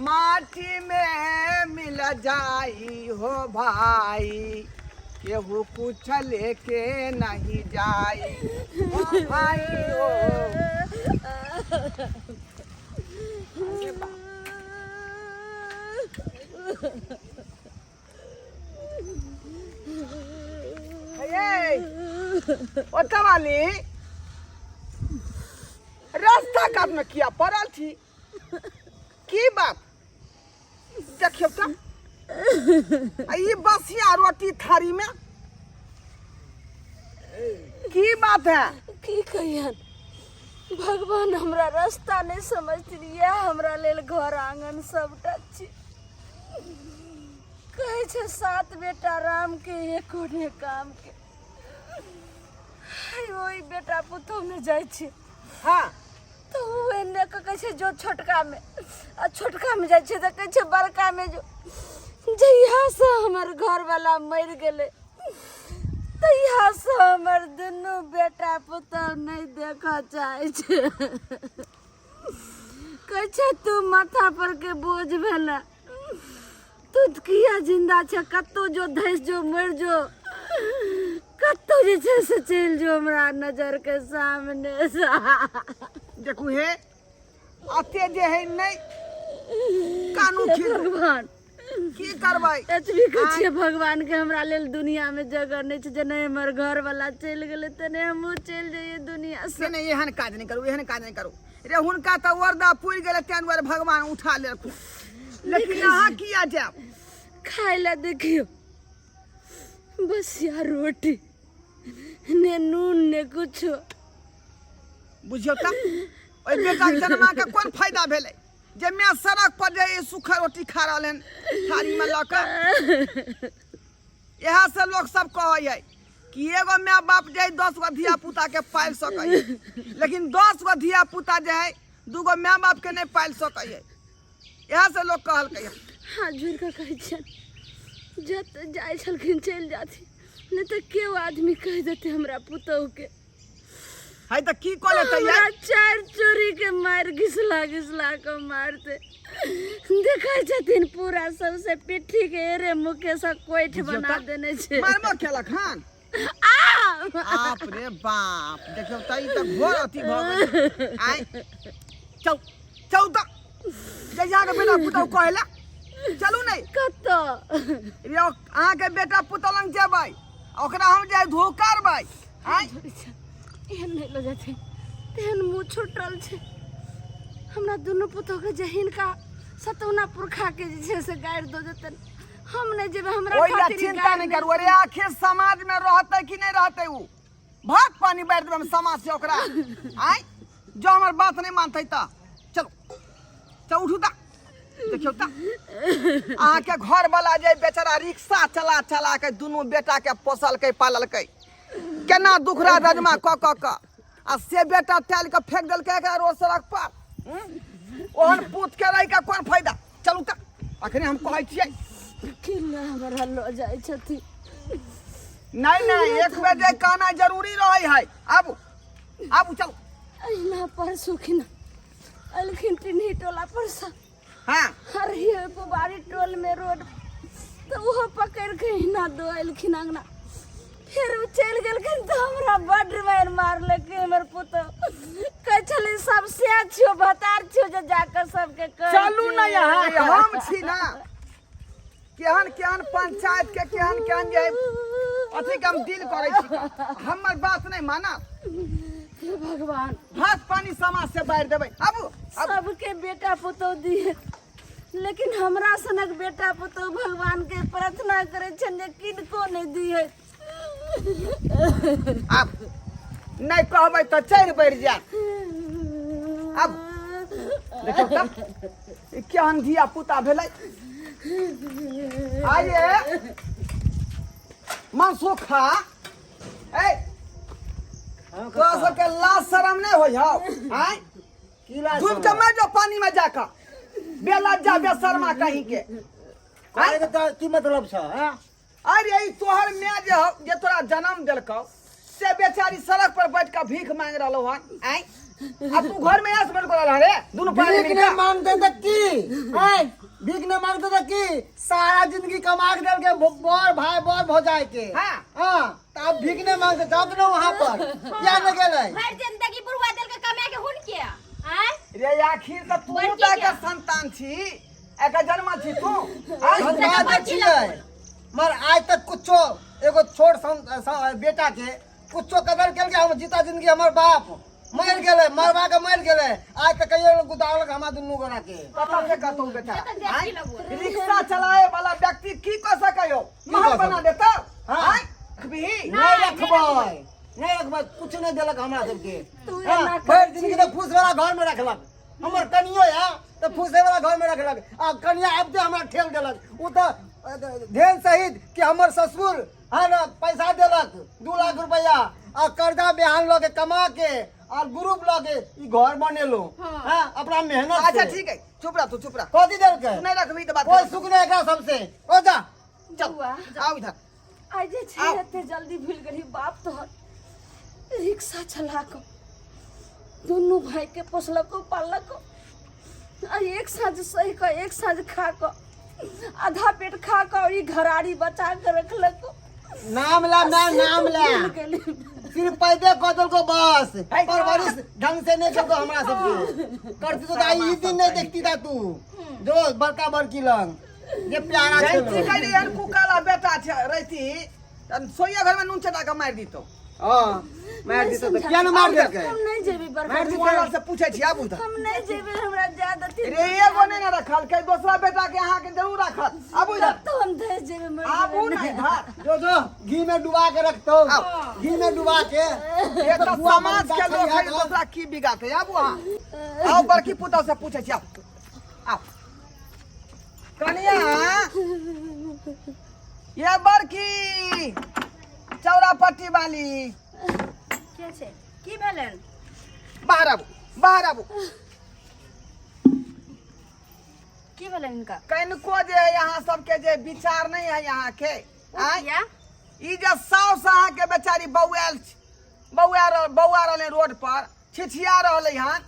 माटी में मिल जाई हो भाई, केहू कुछ लेके नहीं जाई हो भाई हो। अरे बाप। हे, ओतऽ वाली रास्ता कात में किया पड़ल छी? की बात? देखियौ तऽ, आ ई बसिया रोटी थारी में, की बात है? की कहियन भगवान, हमरा रास्ता नहीं समझथिन। इएह हमरा लेल घर आंगन सबटा छी। कहै छै सात बेटा राम के, एको ने काम के। हाय, ओहि बेटा पुतोह में जाइ छी तऽ ओ एने के कहै छै जो छोटका में, आ छोटका में जाइ छै तऽ कहै छै बड़का में जो। जहिया से हमर घरवाला मरि गेलै, तहिया से हमर दुनू बेटा पुतोह नहि देखऽ चाहै छै। कहै छै तू माथा पर के बोझ भेलै, तू किया जिंदा छै? कतौ जो धसि जो, मरि जो कतौ, जे छै से चलि जो हमरा नजर के सामने से। देखू हे, अते जे है नहि कानू हे खिलू। भगवान, की करबै? एतबी कहै छियै भगवान के, हमरा लेल दुनिया में जगह नहि छै। जे नहि हमर घर वाला चलि गेलै, तऽ नहि हमहूँ चलि जइयै दुनिया से। से नहि, एहन काज नहि करू, एहन काज नहि करू रे। हुनका तऽ वर्दा पुरि गेलै, ताहि दुआरे भगवान उठा लेलखुन, लेकिन अहाँ किया जायब? खाय लए देखियौ बस यार रोटी, ने नून ने कुछो। बुझियौ तऽ, ओहि बेटाके जन्माके कोन फायदा भेलै जे माय सड़क पर जे सूखा रोटी खा रहल हन थारीमे लऽ कऽ? इएह से लोक सब कहै है कि एगो माय बाप जे है 10 गो धिया पुता के पालि सकै है, लेकिन 10 गो धिया पुता जे है दूगो माय बाप के नहि पालि सकै है। इएह से लोक कहलकै हन। हाथ जोड़ि कऽ कहै छियनि, जत जाइ छलखिन चलि जाथिन, नहि तऽ केओ आदमी कहि देतै हमरा पुतोहुके है तऽ की कऽ लेतै हमरा यार? चारि चोरी के मारि घिसला घिसला कऽ मारतै। देखै छथिन पूरा सबसे पिट्ठी के एरे मुखे से कोइठ बना देने छै। मारबो केलक हन? आ बाप रे बाप, देखियौ तऽ, ई तऽ घोर अथी भऽ गेल। आँय, चौ चौ तऽ जहिया के बेटा पुतहु कहला, चलू नहि। कतऽ रे, अहाँके बेटा पुतहु लग जेबै, ओकरा हम जे धोकारबै। आँय, एहन नहि लऽ जेथिन, तेहन मुँह छुटल छै। हमरा दुनू पुतोहके जे हिनका सतौना पुरखाके जे छै से गारि दऽ देतनि, हम नहि जेबै। हमरा ओहि लए खातिर ई चिंता गारि नहि करू। अरे, आखिर समाज में रहतै कि नहि रहतै ओ? भात पानी बारि देबै हम समाज से ओकरा। आँय, जो हमर बात नहि मानतै तऽ। चलू, चल, उठू तऽ। देखियौ तऽ, अहाँके घरवाला जे बेचारा रिक्शा चला चला के दुनू बेटा के पोसलकै पाललकै, केना दुखरा रजमा कऽ कऽ कऽ, आ से बेटा टालि कऽ फेंक देलकै एकरा रोड सड़क पर। ओहन पूत के रहि के कोन फायदा? चलू तऽ, अखने हम कहै छियै। किला हमरा लऽ जाइ छथिन। नहीं नहीं, एक बेर जे कहना जरूरी रहे है। आबू, आबू, चलू। अहिना परसू खिना एलखिन टिन्ही टोला परसँ। अरे, पुबारी टोल में रोड तऽ ओहो पकड़ि कऽ एहिना दऽ एलखिन अङ्गना। फेर ओ चलि गेलखिन तऽ हमरा बड्ड मारि मारलकै हमर पुतहु। कहै छलै सब से छियौ, भतार छियौ जे जाकऽ सबके कहै चलू ने। छियै। यहाँ हम छी ना। केहन केहन पंचायत के केहन केहन जे अथी के हम डील करै छी, हमर बात नहि मानब? हे भगवान, भात पानी समाज से बाहर देबै। आबू, आबू। सबके बेटा पुतहु दिए, लेकिन हमरा सनक बेटा पुतहु भगवान के प्रार्थना करै छनि जे किनको नहि दिए। आब नहि कहबै तऽ चढ़ि बढ़ि जायत। आब देखियौ तऽ, ई केहन धिया पुता भेलै? आइए मनसुखा, ए तोरा सबके लाज शरम नहि होइ हौ? आँय, की लाज? डूब के मरि जाओ पानी में जाकर, बेलज्जा बेशर्मा कहीं के। कहै के तऽ की मतलब छ, हैं? अरे, ई तोहर माय जे हौ, जे तोरा जन्म देलकौ, से बेचारी सड़क पर बैठ कऽ भीख मांगि रहलौ हन। आँय। आ तू घर में ऐस बन कर रे दुनु पानी भीख नहीं मांगते त की हैं भीख नहीं मांगते त की सारा जिंदगी कमा के देल के बर भाई बर भौजाई के। हाँ। हाँ, त अब भीख नहीं मांगते, जाओ तो ना वहां पर क्या न गेलै। भरि जिंदगी बुढ़वा देल के कमा के हुन के आय। रे आखिर त तू बड़की त के। एकर संतान छी, एकर जन्म छी तू। आय। संतान त छियै, मगर आज तक कुछो एगो छोट बेटा के कुछो कदर केलकै। हम जीता जिंदगी हमर बाप मरि गेलै, मरबा के मरि गेलै, आज तक कहियो गुदावलक हमरा दुनू गोरा के। कतऽ से कतौ बेटा। से तऽ देखी लगो। रिक्शा चलाए वाला व्यक्ति की कऽ सकै हो? महल कऽ बना सकै? देतौ? हाँ। आय रखबिही? नहि रखबै, नहि रखबै, कुछ नहि देलक हमरा सबके। तू हाँ, एना भरि जिंदगी तऽ फूस वाला घर में रखलक। हमर कनियो है तऽ फूसे वाला घर में रखलक, आ कनिया आबिते हमरा ठेल देलक। ओ तऽ ध्यान सहित कि हमर ससुर है ना पैसा देलक 2 लाख रुपया, आ कर्जा बिहान लऽ के कमा के और ग्रुप लऽ के ई घर बनेलो। हाँ, अपना मेहनत अच्छा से। ठीक है, चुप रह तू, चुप रह। कथी देलकै? तू नहीं रखबी तऽ बात कोई सुख नहीं एकरा सबसे। ओ जा। चल बौआ। आओ इधर। आइ जे छै आउ। एते जल्दी भूल गेली बाप तोहर रिक्शा चला कऽ दुनू भाई के पोसलको पाललको, आ एक साँझ सहि कऽ एक साँझ खा कऽ आधा पेट खा कऽ और ई घरारी बचा कऽ रखलको। नाम ला ना, नाम ला। भूल गेली। सिर्फ पैदे कऽ देलको बस, है। परवरिश ढंग से नहीं केलको हमरा सबके। करती तो दाई ई दिन नहीं देखती था तू जो बड़का बड़की लंग जे प्यारा जयंती छलो। कहली एहन कुकाला बेटा छै रहती तऽ सोइया घर में नून चटा के मारि दितौ। हाँ, मारि दितौ तऽ किया ने मारि देलकै? हम नहीं जेबी बड़का। मारि दितौ। मोहनलाल से पूछै छी, आबू तऽ। हम नहीं जेबी, हमरा जा देथिन। रे एगो नहि ने रखलकै, दोसरा बेटा के अहाँके जरूर रखत। आबू इधर। तब तो हम धस जेबे, मर आबू जेबे। ने इधर। जो जो घी में डुबा के रखतौ, घी में डुबा के। ये तऽ समाज के लोग है, दोसरा की बिगाते। आबू अहाँ आउ, बड़की पुतहु से पूछै छी। आउ आउ कनिया, ये बड़की चौरा पट्टी वाली। के छै? की भेलन? बाहर आबू, बाहर आबू। की भेलन हिनका? कनिको जे है यहाँ सबके जे विचार नहीं है यहाँ के। आँय? किया? ई जे साउस अहाँके बेचारी बौआयल बौआ रहल, बौआ रहलै रोड पर, छिछिया रहलै हन,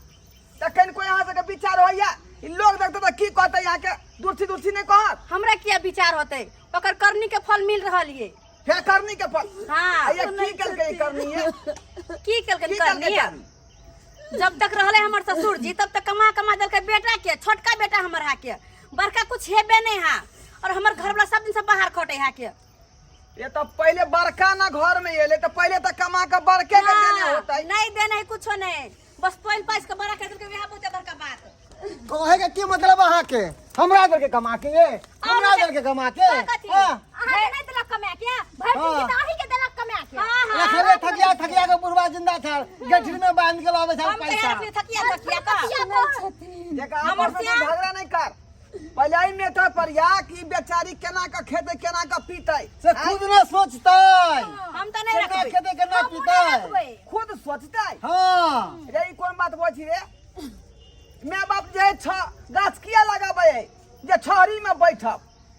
तऽ कनिको यहाँ सबके विचार होइया? ई लोग देखते तऽ की कहतै यहाँ के? दुर्सी दुर्सी नहि कहत? हमरा किया विचार होतै? ओकर करनी के फल मिल रहल ये। फेर करनी के फल? हाँ। आ ये की केलकै ई करनी ये? की केलकै की करनी? केलकै करनी? जब तक रहले हमर ससुर जी तब तक कमा कमा देलकै बेटा के, छोटका बेटा हमर हा के, बड़का कुछ हेबे नहीं हा, और हमर घर वाला सब दिन से बाहर खटे हा के। ये तो पहले बड़का ना घर में एले तो पहले तो कमा के बड़के के देने होतै। नहीं देने है कुछो नहीं, बस पानि पाइस के बड़ा कर देलकै, वएह बहुते बड़का बात। कहे के की मतलब अहाँ के? हमरा दर के कमा के ये, हमरा दर के कमा के। का कथी? हाँ। अहाँ के नहीं देलक कमा के, भरि जिंदगी तऽ अहीं के देलक कमा के। हाँ, हाँ। रखले थकिया थकिया के बुढ़वा जिंदा था, गठरी में बांध के लावे था हम पैसा। तैयार रखले थकिया थकिया का। जेका हमर आपस में सियान- झगड़ा नहीं कर, पहले आई मेटर पर या कि बेचारी केना के खेतै केना के पीतै से खुद न सोचतै। हम तऽ नहीं केना रखबै। खेतै केना हमहूँ नहि पीतै। रखबै। खुद सोचतै। हाँ। रे ई कोन बात होइ छै रे? माय बाप जे छ गाछ किया लगाबै है जे छहरी में बैठब?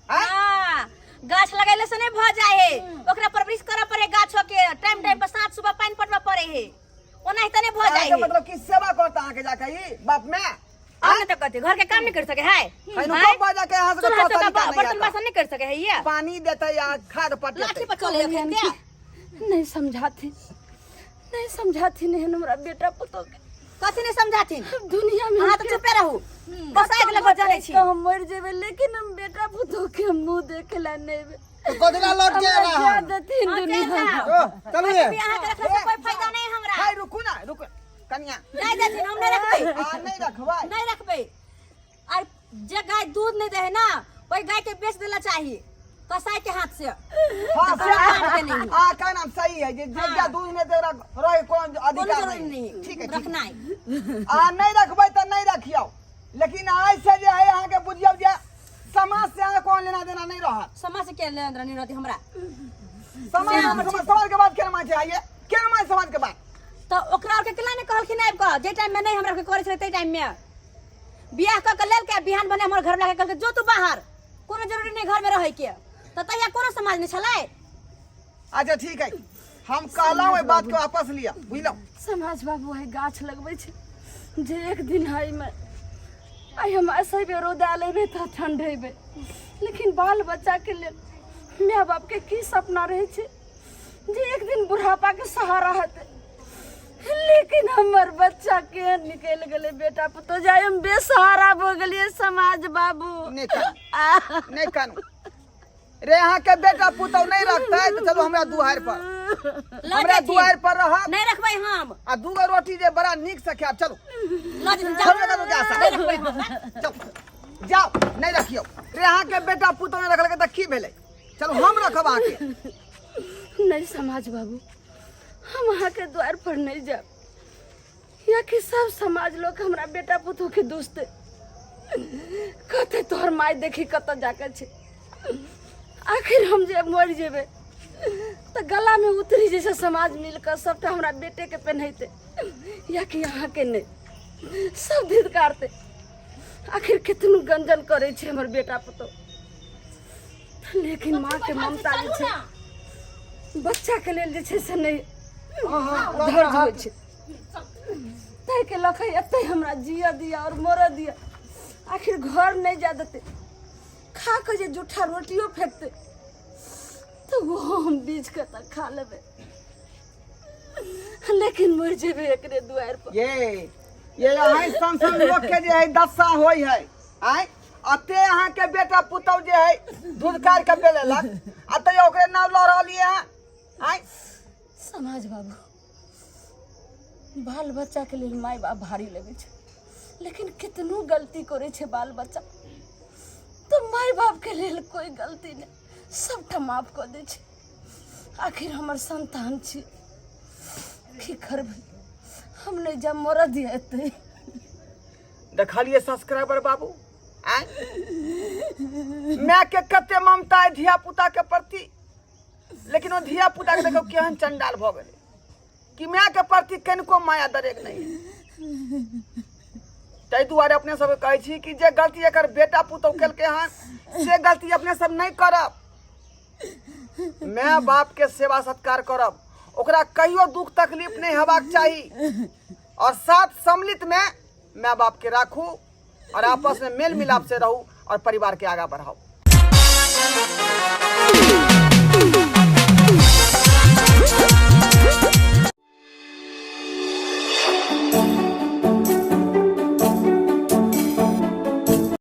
आँय? हाँ, गाछ लगैले से नहीं भऽ जाए है, ओकरा परवरिश करऽ पड़े गाछो के, टाइम टाइम पर साँझ सुबह पानि पटबऽ पड़े है, ओनाहिते नहीं भऽ जाए अहाँके है। मतलब कि सेवा करता अहाँके जाके ई बाप में? और नहीं तो कथी, घर के काम नहीं कर सके है? कहिनो हैं? कब जाके अहाँ सबके चूल्हा तौर चौका तरीका नहीं बर्तन आता। बासन नहीं कर सके है ये? पानी देते या खाद पटेतै? लाठी पर चले खेते। नहीं समझाती, नहीं समझाती नहीं हमरा बेटा पुतोह के। कथी नहीं समझाथिन? दुनिया में अहाँ तऽ चुपे रहू, बस आगि लग जरै छी। तो हम मर जेबै, लेकिन हम बेटा पुतोह के मुंह देखे ला नहीं एबै। तो कथी ला लौट के हमरा एला जा हन? देथिन हाँ, दुनिया चलि में। जाउ। ओ, चलिए। भी अहाँके रखला से कोई फायदा नहीं हमरा। हाय रुकू ना, रुकू कनिया। नहीं देथिन, हम नहीं रखबै। आ नहीं रखबै? नहीं रखबै। आर जे गाय दूध नहीं दे है ना, ओहि गाय के बेच देला चाही कसाई के हाथ से। हाँ, तऽ काट देने ही। आ का नाम सही है जे जे हाँ। दूध नहीं दे रहे कोन कोनो अधिकार जरूरी नहीं। नहीं ठीक है, ठीक है। रखनाइ। आ नहीं रखबै तऽ नहीं रखियौ, लेकिन आइ से जे है अहाँके बुझियौ जे समाज से अहाँ कोन लेना देना नहीं रहत। समाज से के लेना देना नहीं रहती हमरा। समाज से हमर समाज के बात केना मानै छै? आइए केना मानै समाज के बात? तऽ ओकरा आरके केना नहि कहलखिन आबि कऽ, जे टाइम में नहीं हमरा के करै छलै ताहि टाइम में बियाह कऽ के लेलकै, बिहान भने हमर घर वाला के कहलकै जो तू बाहर, कोनो जरूरी नहीं घर में रहै के, तऽ तहिया कोनो समाज नहीं छलै। अच्छा ठीक है, हम कहलहुँ ओहि बात के वापस लिअ, बुझलहुँ? समाज बाबू है गाछ लगबै छै, जे एक दिन हइमे आइ हम असेबै रौदा लेबै तऽ ठण्डेबै लेकिन बाल बच्चाके लेल माय बापके की सपना रहै छै जे एक दिन बुढ़ापाके सहारा हेतै लेकिन हमर बच्चा के निकलि गेलै बेटा पुतोह जाय हम बेसहारा भऽ गेलियै समाज बाबू नहि कानू नहि कानू रे अहाँके बेटा पुतोह नहि रखतै तऽ चलू हमरा दुआरि पर लऽ हमरा जेथिन। दुआरि पर रहब नहि रखबै हम आ दूगो रोटी जे बड़ा नीक से खायब चलू लऽ जेथिन चलू जाउ एकर रोटी आशा नहि रखबै हम चलू जाओ नहि रखियौ रे अहाँके बेटा पुतोह नहि रखलकै तऽ की भेलै चलू हम रखब अहाँके नहि समाज बाबू हम अहाँके द्वार पर नहि जायब कियाकि सब समाज लोग हमरा बेटा पुतोह के दोस्त कहते तोहर माय देखी कतऽ जाके छै आखिर हम जे मरि जेबै तऽ गलामे उतरी जे छै समाज मिल कऽ सबटा हमरा बेटेके पेन्हैते या कि अहाँके नहि सब धिदकारतै आखिर केतनो गंजन करै छै हमर बेटा पुतोह लेकिन माँ के ममता जे छै बच्चा के लेल जे छै से नहि धैर्य होइ छै ताहिके लऽ कऽ एतै हमरा जियऽ दिअ आओर मरऽ दिअ आखिर घर नहि जाय देतै खा कऽ जे जूठा रोटियो फेकतै तऽ ओहो हम बीछ कऽ तऽ खा लेबै लेकिन मरि जेबै एकरे दुआरि पर ये ये अहाँ सन सन लोग के जे है दशा होय है आय अते अहाँ के बेटा पुतौ जे है दूध काट के बेलेलक आ तैयो ओकरे नाम लऽ रहलियै अहाँ आय समाज बाबू बाल बच्चाके लेल माय बाप भारी लगै छै लेकिन कितनो गलती करै छै बाल बच्चा तऽ माय बापके लेल कोइ गलती नहि सबटा माफ कऽ दै छै आखिर हमर संतान छी की करबै हम नहि जब मरऽ दिअ एतै देखलिए सब्सक्राइबर बाबू आय माय के कते ममता है धिया पुता के प्रति लेकिन ओ धिया पुता के देखो केहन चंडाल भऽ गेलै कि माय के प्रति कनिको माया दरेग नहीं है ताहि दुआरे अपने सबके कहै छी कि जे गलती एकर बेटा पुतहु केलकै हन से गलती अपने सब नहि करब माय बाप के सेवा सत्कार करब ओकरा कहियो दुख तकलीफ नहि हेबाक चाही और साथ सम्मिलित में माय बाप के राखू और आपस में मेल मिलाप से रहू और परिवार के आगा बढ़ाओ।